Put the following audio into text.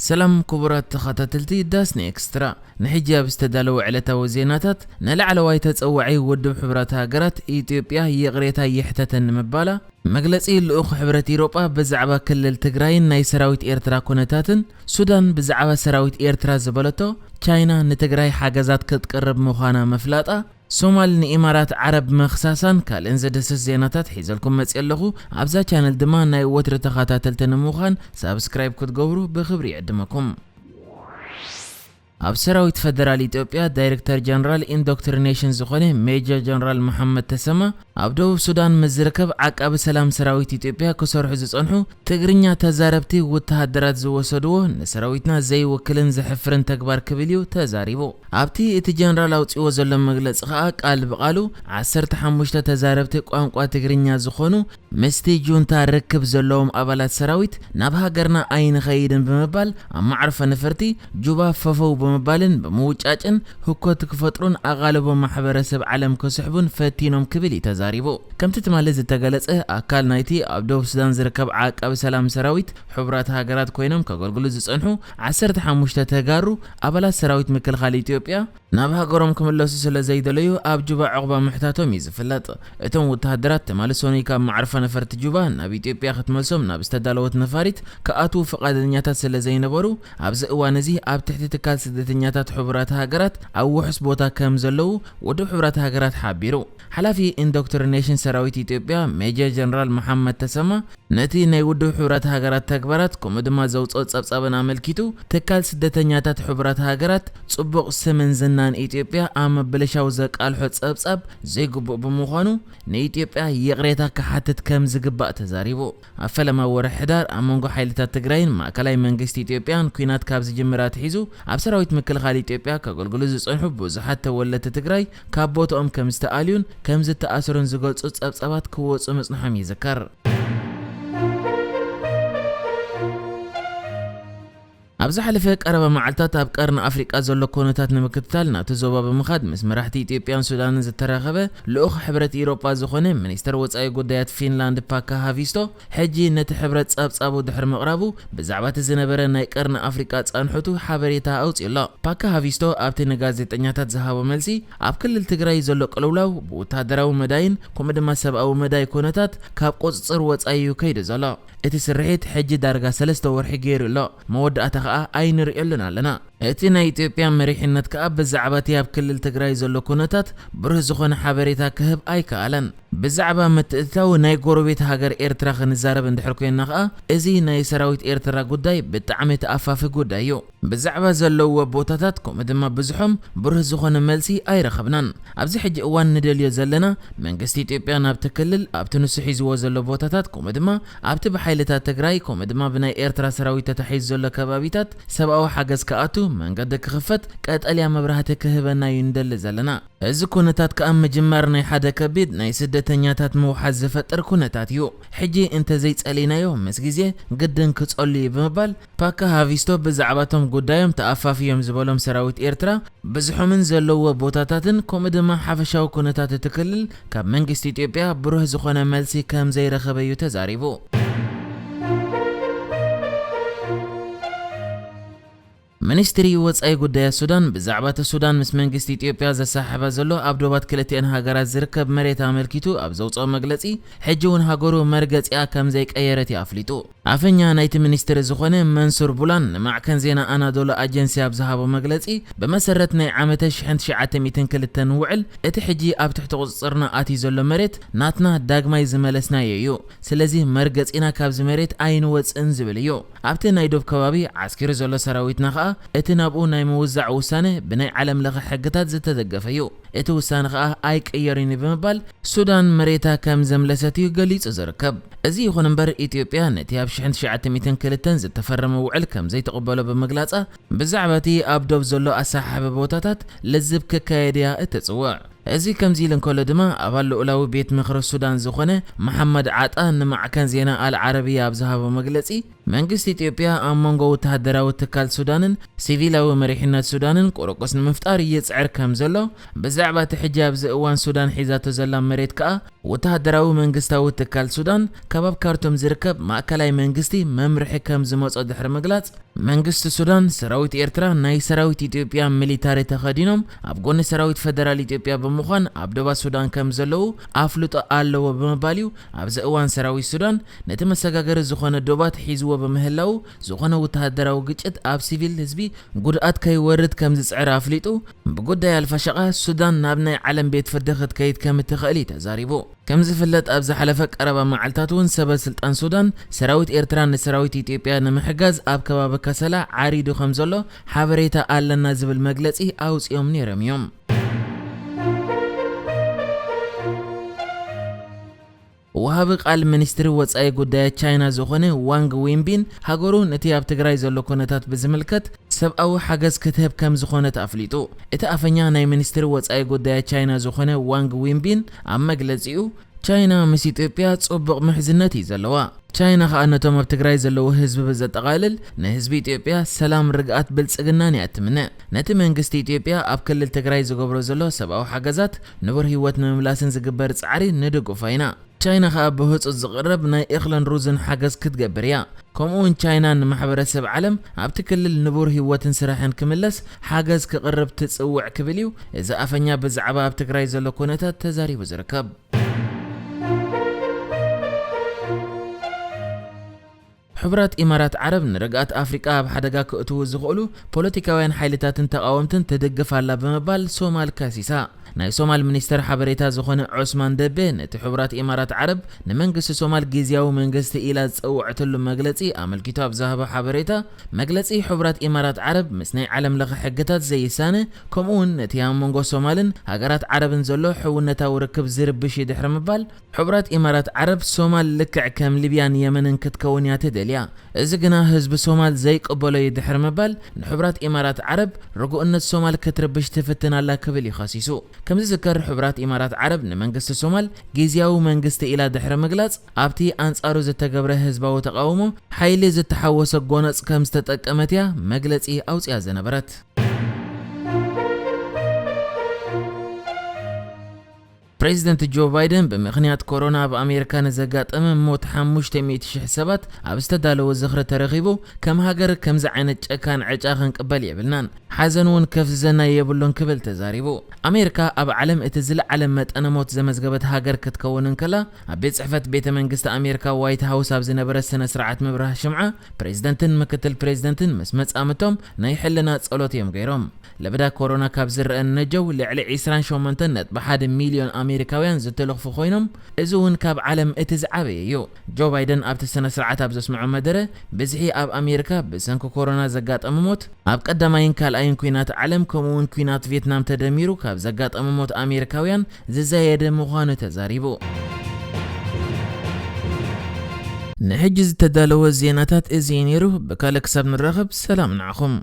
ሰላም ክቡራት ተኸታተልቲ ዳስኒ ኤክስትራ፣ ንሕጂ ኣብ ዝተዳለወ ዕለታዊ ዜናታት፣ ንላዕለዋይ ተጸዋዒ ውድብ ሕቡራት ሃገራት፣ ኢትዮጵያ ይቕሬታ ይሕተተኒ ምባላ፣ መግለጺ ልኡኽ ሕብረት ኢሮጳ ብዛዕባ ክልል ትግራይን ናይ ሰራዊት ኤርትራ ኩነታትን፣ ሱዳን ብዛዕባ ሰራዊት ኤርትራ ዝበለቶ፣ ቻይና ንትግራይ ሓገዛት ክትቅርብ ምዃና ምፍላጣ፣ ሶማል ንኢማራት ዓረብ ምኽሳሳን ካልእን ዘደስስ ዜናታት ሒዘልኩም መጽየ ኣለኹ። ኣብዛ ቻነል ድማ ናይ ወትሪ ተኸታተልቲ ንምዃን ሳብስክራይብ ክትገብሩ ብኽብሪ ይዕድመኩም። ኣብ ሰራዊት ፈደራል ኢትዮጵያ ዳይሬክተር ጀነራል ኢንዶክትሪኔሽን ዝኾነ ሜጀር ጀነራል መሓመድ ተሰማ፣ ኣብ ደቡብ ሱዳን ምስ ዝርከብ ዓቃቢ ሰላም ሰራዊት ኢትዮጵያ ክሰርሑ ዝጸንሑ ትግርኛ ተዛረብቲ ወተሃደራት ዝወሰድዎ ንሰራዊትና ዘይውክልን ዘሕፍርን ተግባር ክብል እዩ ተዛሪቡ። ኣብቲ እቲ ጀነራል ኣውጺዎ ዘሎ መግለጺ ከኣ ቃል ብቓሉ ዓሰርተ ሓሙሽተ ተዛረብቲ ቋንቋ ትግርኛ ዝኾኑ ምስቲ ጁንታ ርክብ ዘለዎም ኣባላት ሰራዊት ናብ ሃገርና ኣይንኸይድን ብምባል ኣብ ማዕርፎ ነፈርቲ ጁባ ፈፈው ብምባልን ብምውጫጭን ህኮት ክፈጥሩን ኣቓልቦ ማሕበረሰብ ዓለም ክስሕቡን ፈቲኖም ክብል እዩ ተዛሪቡ። ከምቲ ትማሊ ዝተገለጸ ኣካል ናይቲ ኣብ ደቡብ ሱዳን ዝርከብ ዓቃቢ ሰላም ሰራዊት ሕቡራት ሃገራት ኮይኖም ከገልግሉ ዝጸንሑ ዓሰርተ ሓሙሽተ ተጋሩ ኣባላት ሰራዊት ምክልኻል ኢትዮጵያ ናብ ሃገሮም ክምለሱ ስለ ዘይደለዩ ኣብ ጁባ ዕቑባ ምሕታቶም እዩ ዝፍለጥ። እቶም ወተሃደራት ትማሊ ሰኑይ ካብ ማዕርፎ ነፈርቲ ጁባ ናብ ኢትዮጵያ ክትመልሶም ናብ ዝተዳለወት ነፋሪት ክኣትዉ ፍቓደኛታት ስለ ዘይነበሩ ኣብዚ እዋን እዚ ኣብ ትሕቲ ትካል ስደተኛታት ሕቡራት ሃገራት ኣብ ውሑስ ቦታ ከም ዘለዉ ውድብ ሕቡራት ሃገራት ሓቢሩ። ሓላፊ ኢንዶክትሪኔሽን ሰራዊት ኢትዮጵያ ሜጀር ጀነራል መሓመድ ተሰማ ነቲ ናይ ውድብ ሕቡራት ሃገራት ተግባራት ከምኡ ድማ ዘውፅኦ ጸብጻብን ኣመልኪቱ ትካል ስደተኛታት ሕቡራት ሃገራት ጽቡቕ ስምን ዝናን ኢትዮጵያ ኣብ ምብልሻው ዘቃልሖ ጸብጻብ ዘይግቡእ ብምዃኑ ንኢትዮጵያ ይቕሬታ ክሓትት ከም ዝግባእ ተዛሪቡ። ኣብ ፈለማ ወርሒ ሕዳር ኣብ መንጎ ሓይልታት ትግራይን ማእከላይ መንግስቲ ኢትዮጵያን ኲናት ካብ ዝጅምር ኣትሒዙ ኣብ ሰራዊት ምክልኻል ኢትዮጵያ ከገልግሉ ዝጸንሑ ብዙሓት ተወለድቲ ትግራይ ካብ ቦትኦም ከም ዝተኣልዩን ከም ዝተኣሰሩን ዝገልጹ ጸብጻባት ክወጹ ምጽንሖም ይዝከር። ኣብ ዝሓለፈ ቀረባ መዓልታት ኣብ ቀርኒ ኣፍሪቃ ዘሎ ኩነታት ንምክትታል ናብቲ ዞባ ብምኻድ ምስ መራሕቲ ኢትዮጵያን ሱዳንን ዝተራኸበ ልኡኽ ሕብረት ኢሮጳ ዝኾነ ሚኒስተር ወጻኢ ጉዳያት ፊንላንድ ፓካ ሃቪስቶ ሕጂ ነቲ ሕብረት ጸብጻቡ ድሕሪ ምቕራቡ ብዛዕባ እቲ ዝነበረ ናይ ቀርኒ ኣፍሪቃ ጻንሖቱ ሓበሬታ ኣውጺኡ ኣሎ። ፓካ ሃቪስቶ ኣብቲ ንጋዜጠኛታት ዝሃቦ መልሲ ኣብ ክልል ትግራይ ዘሎ ቅልውላው ብወታደራዊ መዳይን ከምኡ ድማ ሰብኣዊ መዳይ ኩነታት ካብ ቁጽጽር ወጻኢ እዩ ከይዱ ዘሎ። እቲ ስርሒት ሕጂ ዳርጋ ሰለስተ ወርሒ ገይሩ ኣሎ። መወዳእታ ከኣ ኣይንርእየሉን ኣለና። እቲ ናይ ኢትዮጵያ መሪሕነት ከኣ ብዛዕባ እቲ ኣብ ክልል ትግራይ ዘሎ ኩነታት ብሩህ ዝኾነ ሓበሬታ ክህብ ኣይከኣለን። ብዛዕባ ምትእትታው ናይ ጎረቤት ሃገር ኤርትራ ክንዛረብ እንድሕር ኮይንና ከኣ፣ እዚ ናይ ሰራዊት ኤርትራ ጉዳይ ብጣዕሚ ተኣፋፊ ጉዳይ እዩ። ብዛዕባ ዘለዎ ቦታታት ከምኡ ድማ ብዝሖም ብሩህ ዝኾነ መልሲ ኣይረኸብናን። ኣብዚ ሕጂ እዋን ንደልዮ ዘለና መንግስቲ ኢትዮጵያ ናብቲ ክልል ኣብቲ ንሱ ሒዝዎ ዘሎ ቦታታት ከምኡ ድማ ኣብቲ ብሓይልታት ትግራይ ከምኡ ድማ ብናይ ኤርትራ ሰራዊት ተታሒዙ ዘሎ ከባቢታት ሰብኣዊ ሓገዝ ክኣቱ መንገዲ ክኽፈት ቀጠልያ መብራህቲ ክህበና እዩ ንደሊ ዘለና። እዚ ኩነታት ከኣ ምጅማር ናይ ሓደ ከቢድ ናይ ስደተኛታት ምውሓዝ ዝፈጥር ኩነታት እዩ። ሕጂ እንተዘይጸሊናዮ ምስ ግዜ ግድን ክጸሉ እዩ ብምባል ፓካ ሃቪስቶ ብዛዕባቶም ጉዳዮም ተኣፋፍዮም ዝበሎም ሰራዊት ኤርትራ ብዝሖምን ዘለዎ ቦታታትን ከምኡ ድማ ሓፈሻዊ ኩነታት እቲ ክልል ካብ መንግስቲ ኢትዮጵያ ብሩህ ዝኾነ መልሲ ከም ዘይረኸበ እዩ ተዛሪቡ። ሚኒስትሪ ወጻኢ ጉዳያት ሱዳን ብዛዕባ እቲ ሱዳን ምስ መንግስቲ ኢትዮጵያ ዘሰሓሕባ ዘሎ ኣብ ዶባት ክልቲአን ሃገራት ዝርከብ መሬት ኣመልኪቱ ኣብ ዘውፅኦ መግለጺ፣ ሕጂ እውን ሃገሩ መርገጺኣ ከም ዘይቀየረት እዩ ኣፍሊጡ። ኣፈኛ ናይቲ ሚኒስትሪ ዝኾነ መንሱር ቡላን ንማዕከን ዜና ኣናዶሎ ኣጀንሲ ኣብ ዝሃቦ መግለጺ፣ ብመሰረት ናይ ዓመተ ሽሕን ትሽዓተ ሚእትን ክልተን ውዕል፣ እቲ ሕጂ ኣብ ትሕቲ ቁጽጽርና ኣትዩ ዘሎ መሬት ናትና ዳግማይ ዝመለስናዮ እዩ። ስለዚ መርገጺና ካብዚ መሬት ኣይንወጽእን ዝብል እዩ። ኣብቲ ናይ ዶብ ከባቢ ዓስኪሩ ዘሎ ሰራዊትና ከኣ እቲ ናብኡ ናይ ምውዛዕ ውሳነ ብናይ ዓለም ለኸ ሕግታት ዝተደገፈ እዩ። እቲ ውሳነ ከኣ ኣይቅየርን እዩ ብምባል ሱዳን መሬታ ከም ዘምለሰት እዩ ገሊጹ ዝርከብ። እዚ ይኹን እምበር ኢትዮጵያ ነቲ ኣብ ሽሕን ትሽዓተ ሚእትን ክልተን ዝተፈረመ ውዕል ከም ዘይትቕበሎ ብምግላጻ ብዛዕባ እቲ ኣብ ዶብ ዘሎ ኣሰሓሕቢ ቦታታት ልዝብ ክካየድ እያ እትጽውዕ። እዚ ከምዚ ኢሉ እንከሎ ድማ ኣባል ልኡላዊ ቤት ምኽሪ ሱዳን ዝኾነ መሓመድ ዓጣ ንማዕከን ዜና ኣል ዓረብያ ኣብ ዝሃቦ መግለጺ መንግስቲ ኢትዮጵያ ኣብ መንጎ ወተሃደራዊ ትካል ሱዳንን ሲቪላዊ መሪሕነት ሱዳንን ቁርቁስ ንምፍጣር ይጽዕር ከም ዘሎ፣ ብዛዕባ እቲ ሕጂ ኣብዚ እዋን ሱዳን ሒዛቶ ዘላ መሬት ከኣ ወተሃደራዊ መንግስታዊ ትካል ሱዳን ካብ ኣብ ካርቱም ዝርከብ ማእከላይ መንግስቲ መምርሒ ከም ዝመጾ ድሕሪ ምግላጽ፣ መንግስቲ ሱዳን ሰራዊት ኤርትራ ናይ ሰራዊት ኢትዮጵያ ሚሊታሪ ተኸዲኖም ኣብ ጎኒ ሰራዊት ፈደራል ኢትዮጵያ ብምዃን ኣብ ዶባት ሱዳን ከም ዘለዉ ኣፍልጦ ኣለዎ ብምባል እዩ። ኣብዚ እዋን ሰራዊት ሱዳን ነቲ መሰጋገሪ ዝኾነ ዶባት ሒዝዎ ብምህላዉ፣ ዝኾነ ወተሃደራዊ ግጭት ኣብ ሲቪል ህዝቢ ጉድኣት ከይወርድ ከም ዝጽዕር ኣፍሊጡ። ብጉዳይ ኣልፋሸቃ ሱዳን ናብ ናይ ዓለም ቤት ፍርዲ ክትከይድ ከም እትኽእል እዩ ተዛሪቡ። ከም ዝፍለጥ ኣብ ዝሓለፈ ቀረባ መዓልታት እውን ሰበ ስልጣን ሱዳን ሰራዊት ኤርትራ ንሰራዊት ኢትዮጵያ ንምሕጋዝ ኣብ ከባቢ ከሰላ ዓሪዱ ከም ዘሎ ሓበሬታ ኣለና ዝብል መግለጺ ኣውጺኦም ነይሮም እዮም። ወሃቢ ቃል ሚኒስትሪ ወጻኢ ጉዳያት ቻይና ዝኾነ ዋንግ ዊንቢን ሃገሩ ነቲ ኣብ ትግራይ ዘሎ ኩነታት ብዝምልከት ሰብኣዊ ሓገዝ ክትህብ ከም ዝኾነት ኣፍሊጡ። እቲ ኣፈኛ ናይ ሚኒስትሪ ወጻኢ ጉዳያት ቻይና ዝኾነ ዋንግ ዊንቢን ኣብ መግለጺኡ፣ ቻይና ምስ ኢትዮጵያ ጽቡቕ ምሕዝነት እዩ ዘለዋ። ቻይና ከኣ ነቶም ኣብ ትግራይ ዘለዉ ህዝቢ ብዘጠቓልል ንህዝቢ ኢትዮጵያ ሰላም፣ ርግኣት፣ ብልጽግናን እያ እትምነ። ነቲ መንግስቲ ኢትዮጵያ ኣብ ክልል ትግራይ ዝገብሮ ዘሎ ሰብኣዊ ሓገዛት ንቡር ህይወት ንምምላስን ዝግበር ጻዕሪ ንድግፎ ኢና። ቻይና ከኣ ብህጹጽ ዝቕረብ ናይ እኽልን ሩዝን ሓገዝ ክትገብር እያ። ከምኡውን ቻይና ንማሕበረሰብ ዓለም ኣብቲ ክልል ንቡር ህይወትን ስራሕን ክምለስ ሓገዝ ክቕርብ ትጽውዕ ክብል እዩ እዚ ኣፈኛ ብዛዕባ ኣብ ትግራይ ዘሎ ኩነታት ተዛሪቡ ዝርከብ። ሕቡራት ኢማራት ዓረብ ንርግኣት ኣፍሪቃ ኣብ ሓደጋ ክእትዉ ዝኽእሉ ፖለቲካውያን ሓይልታትን ተቓወምትን ትድግፍ ኣላ ብምባል ሶማል ከሲሳ። ናይ ሶማል ሚኒስተር ሓበሬታ ዝኾነ ዑስማን ደቤ ነቲ ሕቡራት ኢማራት ዓረብ ንመንግስቲ ሶማል ግዝያዊ መንግስቲ ኢላ ዝጸውዐትሉ መግለጺ ኣመልኪቱ ኣብ ዝሃቦ ሓበሬታ፣ መግለጺ ሕቡራት ኢማራት ዓረብ ምስ ናይ ዓለም ለኸ ሕግታት ዘይሳነ፣ ከምኡውን ነቲ ኣብ መንጎ ሶማልን ሃገራት ዓረብን ዘሎ ሕውነታዊ ርክብ ዝርብሽ እዩ ድሕሪ ምባል፣ ሕቡራት ኢማራት ዓረብ ሶማል ልክዕ ከም ሊብያን የመንን ክትከውን እያ ትደልያ። እዚ ግና ህዝቢ ሶማል ዘይቅበሎ እዩ ድሕሪ ምባል፣ ንሕቡራት ኢማራት ዓረብ ርጉእነት ሶማል ክትርብሽ ትፍትን ኣላ ክብል እዩ ኸሲሱ። ከም ዝዝከር፣ ሕቡራት ኢማራት ዓረብ ንመንግስቲ ሶማል ግዝያዊ መንግስቲ ኢላ ድሕሪ ምግላጽ፣ ኣብቲ ኣንጻሩ ዝተገብረ ህዝባዊ ተቓውሞ ሓይሊ ዝተሓወሰ ጎነጽ ከም ዝተጠቀመት እያ መግለጺ ኣውጺኣ ዝነበረት። ፕሬዚደንት ጆ ባይደን ብምኽንያት ኮሮና ኣብ ኣሜሪካ ንዘጋጠመ ሞት ሓሙሽተ ሚእቲ ሽሕ ሰባት ኣብ ዝተዳለወ ዝኽሪ ተረኺቡ፣ ከም ሃገር ከምዚ ዓይነት ጨካን ዕጫ ክንቅበል የብልናን፣ ሓዘን እውን ከፍዝዘና የብሉን ክብል ተዛሪቡ። ኣሜሪካ ኣብ ዓለም እቲ ዝለዓለ መጠነ ሞት ዘመዝገበት ሃገር ክትከውን እንከላ፣ ኣብ ቤት ጽሕፈት ቤተ መንግስቲ ኣሜሪካ ዋይት ሃውስ ኣብ ዝነበረ ስነ ስርዓት ምብራህ ሽምዓ፣ ፕሬዚደንትን ምክትል ፕሬዚደንትን ምስ መጻምቶም ናይ ሕልና ጸሎት እዮም ገይሮም። ለበዳ ኮሮና ካብ ዝረአ ነጀው ልዕሊ ዕስራን ሸሞንተን ነጥቢ ሓደ ሚልዮን ኣሜሪካውያን ዝተለኽፉ ኮይኖም፣ እዚ እውን ካብ ዓለም እቲ ዝዓበየ እዩ። ጆ ባይደን ኣብቲ ስነ ስርዓት ኣብ ዘስምዖ መደረ፣ ብዝሒ ኣብ ኣሜሪካ ብሰንኪ ኮሮና ዘጋጠመ ሞት ኣብ ቀዳማይን ካልኣይን ኲናት ዓለም ከምኡውን ኲናት ቪየትናም ተደሚሩ ካብ ዘጋጠመ ሞት ኣሜሪካውያን ዝዛየደ ምዃኑ ተዛሪቡ። ንሕጂ ዝተዳለወ ዜናታት እዚ እዩ ነይሩ። ብካልእ ክሳብ ንራኸብ ሰላም ንዓኹም።